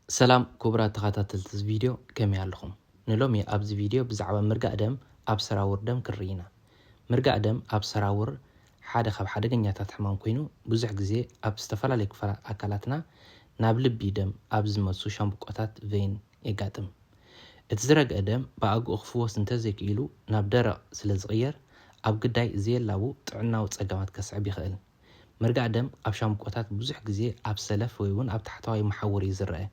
ሰላም ክቡራት ተኸታተልቲ እዚ ቪድዮ፣ ከመይ ኣለኹም? ንሎሚ ኣብዚ ቪድዮ ብዛዕባ ምርጋእ ደም ኣብ ሰራውር ደም ክንርኢ ኢና። ምርጋእ ደም ኣብ ሰራውር ሓደ ካብ ሓደገኛታት ሕማም ኮይኑ፣ ብዙሕ ግዜ ኣብ ዝተፈላለዩ ክፋላት ኣካላትና ናብ ልቢ ደም ኣብ ዝመጹ ሻምብቆታት ቬን የጋጥም። እቲ ዝረግአ ደም ብኣግኡ ክፍወስ እንተዘይክኢሉ ናብ ደረቕ ስለ ዝቕየር፣ ኣብ ግዳይ ዘየላቡ ጥዕናዊ ጸገማት ከስዕብ ይኽእል። ምርጋእ ደም ኣብ ሻምብቆታት ብዙሕ ግዜ ኣብ ሰለፍ ወይ እውን ኣብ ታሕተዋይ መሓውር እዩ ዝረአ።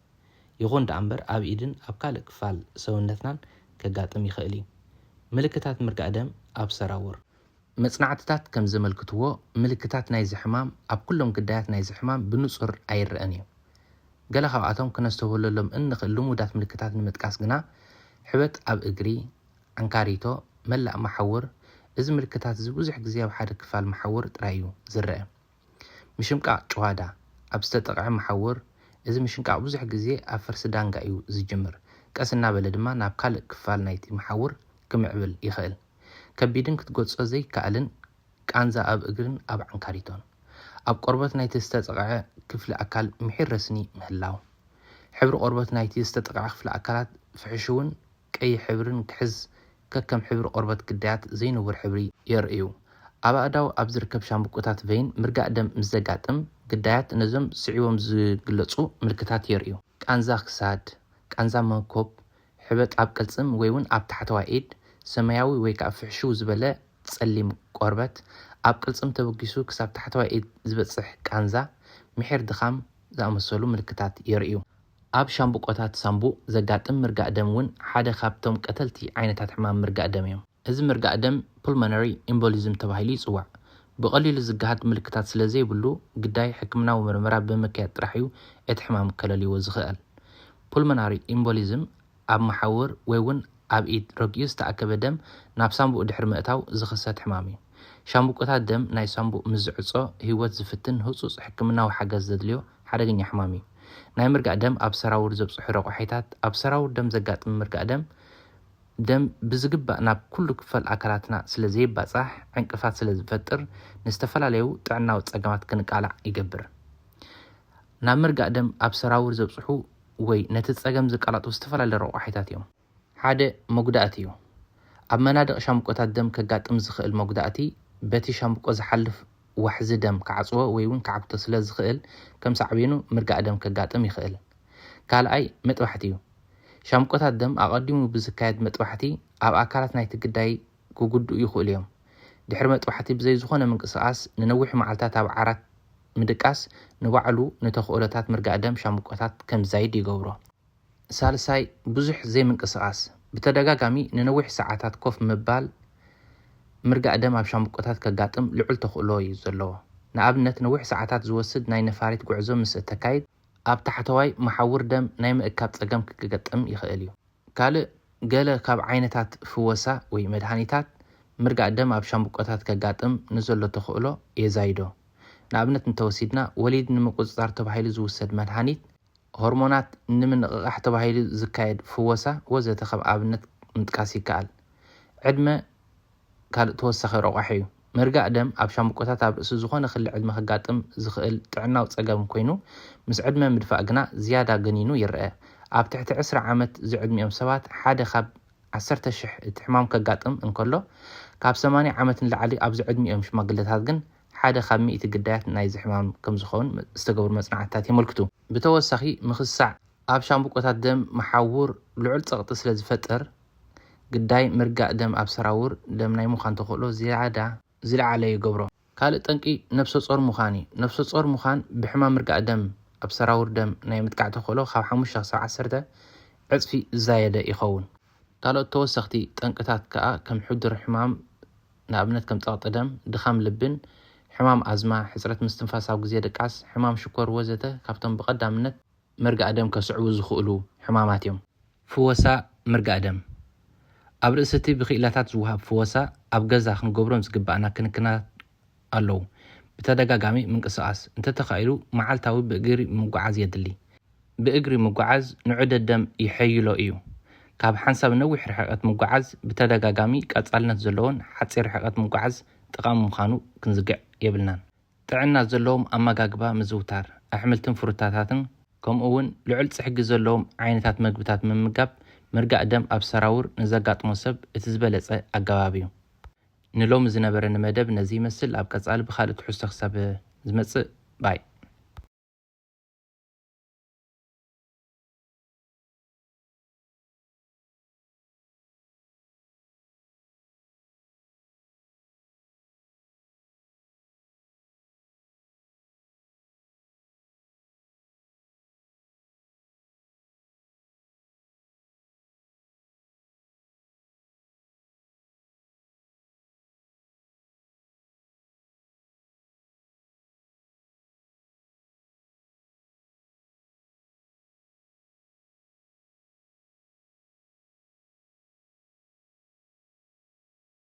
ይኹን ደኣ እምበር ኣብ ኢድን ኣብ ካልእ ክፋል ሰውነትናን ከጋጥም ይኽእል እዩ። ምልክታት ምርጋእ ደም ኣብ ሰራውር። መጽናዕትታት ከም ዘመልክትዎ ምልክታት ናይዚ ሕማም ኣብ ኩሎም ግዳያት ናይዚ ሕማም ብንጹር ኣይረኣን እዩ። ገለ ካብኣቶም ክነስተውህለሎም እንኽእል ልሙዳት ምልክታት ንምጥቃስ ግና ሕበጥ ኣብ እግሪ፣ ዓንካሪቶ፣ መላእ መሓውር። እዚ ምልክታት እዚ ብዙሕ ግዜ ኣብ ሓደ ክፋል መሓውር ጥራይ እዩ ዝረአ። ምሽምቃቕ ጭዋዳ ኣብ ዝተጠቕዐ መሓውር። እዚ ምሽምቃቕ ብዙሕ ግዜ ኣብ ፈርሲ ዳንጋ እዩ ዝጅምር። ቀስ እናበለ ድማ ናብ ካልእ ክፋል ናይቲ መሓውር ክምዕብል ይኽእል። ከቢድን ክትገጾ ዘይከኣልን ቃንዛ ኣብ እግርን ኣብ ዓንካሪቶን። ኣብ ቆርበት ናይቲ ዝተጠቕዐ ክፍሊ ኣካል ምሒር ረስኒ ምህላው። ሕብሪ ቆርበት ናይቲ ዝተጠቕዐ ክፍሊ ኣካላት ፍሕሽውን ቀይሕ ሕብርን ክሕዝ ከከም ሕብሪ ቆርበት ግዳያት ዘይንቡር ሕብሪ የርእዩ። ኣብ ኣእዳው ኣብ ዝርከብ ሻምብቆታት ቬይን ምርጋእ ደም ምስ ዘጋጥም ግዳያት ነዞም ስዒቦም ዝግለጹ ምልክታት የርእዩ። ቃንዛ ክሳድ፣ ቃንዛ መንኮብ፣ ሕበጥ ኣብ ቅልጽም ወይ እውን ኣብ ታሕተዋይ ኢድ፣ ሰማያዊ ወይ ከዓ ፍሕሽው ዝበለ ጸሊም ቆርበት፣ ኣብ ቅልጽም ተበጊሱ ክሳብ ታሕተዋይ ኢድ ዝበጽሕ ቃንዛ፣ ምሒር ድኻም ዝኣመሰሉ ምልክታት የርእዩ። ኣብ ሻምብቆታት ሳምቡእ ዘጋጥም ምርጋእ ደም እውን ሓደ ካብቶም ቀተልቲ ዓይነታት ሕማም ምርጋእ ደም እዮም። እዚ ምርጋእ ደም ፑልሞነሪ ኢምቦሊዝም ተባሂሉ ይጽዋዕ። ብቐሊሉ ዝገሃድ ምልክታት ስለ ዘይብሉ ግዳይ ሕክምናዊ ምርመራ ብምክያድ ጥራሕ እዩ እቲ ሕማም ከለልይዎ ዝኽእል። ፑልሞናሪ ኢምቦሊዝም ኣብ መሓውር ወይ እውን ኣብ ኢድ ረጊኡ ዝተኣከበ ደም ናብ ሳምቡእ ድሕሪ ምእታው ዝኽሰት ሕማም እዩ። ሻምብቆታት ደም ናይ ሳምቡእ ምስ ዝዕጾ ህይወት ዝፍትን ህጹጽ ሕክምናዊ ሓገዝ ዘድልዮ ሓደገኛ ሕማም እዩ። ናይ ምርጋእ ደም ኣብ ሰራውር ዘብጽሑ ረቋሒታት። ኣብ ሰራውር ደም ዘጋጥም ምርጋእ ደም ደም ብዝግባእ ናብ ኩሉ ክፋል ኣካላትና ስለ ዘይባጻሕ ዕንቅፋት ስለ ዝፈጥር ንዝተፈላለዩ ጥዕናዊ ጸገማት ክንቃላዕ ይገብር። ናብ ምርጋእ ደም ኣብ ሰራውር ዘብጽሑ ወይ ነቲ ጸገም ዝቃላጥፉ ዝተፈላለዩ ረቋሒታት እዮም። ሓደ መጉዳእቲ እዩ። ኣብ መናድቕ ሻምብቆታት ደም ከጋጥም ዝኽእል መጉዳእቲ በቲ ሻምብቆ ዝሓልፍ ዋሕዚ ደም ክዓጽዎ ወይ እውን ክዓብቶ ስለ ዝኽእል ከም ሳዕቤኑ ምርጋእ ደም ከጋጥም ይኽእል። ካልኣይ መጥባሕቲ እዩ። ሻምብቆታት ደም ኣቐዲሙ ብዝካየድ መጥባሕቲ ኣብ ኣካላት ናይቲ ግዳይ ክጉድኡ ይኽእሉ እዮም። ድሕሪ መጥባሕቲ ብዘይ ዝኾነ ምንቅስቓስ ንነዊሕ መዓልታት ኣብ ዓራት ምድቃስ ንባዕሉ ንተኽእሎታት ምርጋእ ደም ሻምብቆታት ከም ዝዛይድ ይገብሮ። ሳልሳይ ብዙሕ ዘይምንቅስቓስ። ብተደጋጋሚ ንነዊሕ ሰዓታት ኮፍ ምባል ምርጋእ ደም ኣብ ሻምብቆታት ከጋጥም ልዑል ተኽእሎ እዩ ዘለዎ። ንኣብነት ነዊሕ ሰዓታት ዝወስድ ናይ ነፋሪት ጉዕዞ ምስ እተካይድ ኣብ ታሕተዋይ መሓውር ደም ናይ ምእካብ ጸገም ክገጥም ይኽእል እዩ። ካልእ ገለ ካብ ዓይነታት ፍወሳ ወይ መድሃኒታት ምርጋእ ደም ኣብ ሻምብቆታት ከጋጥም ንዘሎ ተኽእሎ የዛይዶ። ንኣብነት እንተወሲድና ወሊድ ንምቁጽጻር ተባሂሉ ዝውሰድ መድሃኒት፣ ሆርሞናት ንምንቕቓሕ ተባሂሉ ዝካየድ ፍወሳ ወዘተ ከም ኣብነት ምጥቃስ ይከኣል። ዕድመ ካልእ ተወሳኺ ረቋሒ እዩ። ምርጋእ ደም ኣብ ሻምብቆታት ኣብ ርእሲ ዝኾነ ክሊ ዕድመ ከጋጥም ዝኽእል ጥዕናዊ ጸገም ኮይኑ ምስ ዕድመ ምድፋእ ግና ዝያዳ ገኒኑ ይረኣ። ኣብ ትሕቲ ዕስራ ዓመት ዝዕድሚኦም ሰባት ሓደ ካብ ዓሰርተ ሽሕ እቲ ሕማም ከጋጥም እንከሎ ካብ ሰማንያ ዓመት ንላዕሊ ኣብዚ ዕድሚኦም ሽማግለታት ግን ሓደ ካብ ሚእቲ ግዳያት ናይዚ ሕማም ከም ዝኸውን ዝተገብሩ መጽናዕትታት የመልክቱ። ብተወሳኺ ምኽሳዕ ኣብ ሻምብቆታት ደም መሓውር ልዑል ጸቕጢ ስለ ዝፈጥር ግዳይ ምርጋእ ደም ኣብ ሰራውር ደም ናይ ምዃን ተኽእሎ ዝያዳ ዝለዓለ ይገብሮ። ካልእ ጠንቂ ነፍሰ ጾር ምዃን እዩ። ነፍሰ ጾር ምዃን ብሕማም ምርጋእ ደም ኣብ ሰራውር ደም ናይ ምጥቃዕ ተኽእሎ ካብ ሓሙሽተ ክሳብ ዓሰርተ ዕጽፊ ዝዛየደ ይኸውን። ካልኦት ተወሰኽቲ ጠንቅታት ከኣ ከም ሕዱር ሕማም ንኣብነት ከም ጸቕጢ ደም፣ ድኻም ልብን ሕማም ኣዝማ፣ ሕጽረት ምስትንፋስ ኣብ ግዜ ድቃስ፣ ሕማም ሽኮር ወዘተ ካብቶም ብቐዳምነት ምርጋእ ደም ከስዕቡ ዝኽእሉ ሕማማት እዮም። ፍወሳ ምርጋእ ደም። ኣብ ርእሲ እቲ ብክኢላታት ዝወሃብ ፍወሳ ኣብ ገዛ ክንገብሮም ዝግባእና ክንክናት ኣለዉ። ብተደጋጋሚ ምንቅስቓስ፣ እንተተኻኢሉ መዓልታዊ ብእግሪ ምጉዓዝ የድሊ። ብእግሪ ምጉዓዝ ንዑደት ደም ይሐይሎ እዩ። ካብ ሓንሳብ ነዊሕ ርሕቀት ምጉዓዝ ብተደጋጋሚ ቀጻልነት ዘለዎን ሓጺር ርሕቀት ምጉዓዝ ጠቓሚ ምዃኑ ክንዝግዕ የብልናን። ጥዕና ዘለዎም ኣመጋግባ ምዝውታር፣ ኣሕምልትን ፍሩታታትን ከምኡ እውን ልዑል ጽሕጊ ዘለዎም ዓይነታት መግብታት ምምጋብ ምርጋእ ደም ኣብ ሰራውር ንዘጋጥሞ ሰብ እቲ ዝበለጸ ኣገባብ እዩ። ንሎሚ ዝነበረኒ መደብ ነዚ ይመስል። ኣብ ቀጻሊ ብኻልእ ትሕዝቶ ክሳብ ዝመጽእ፣ ባይ።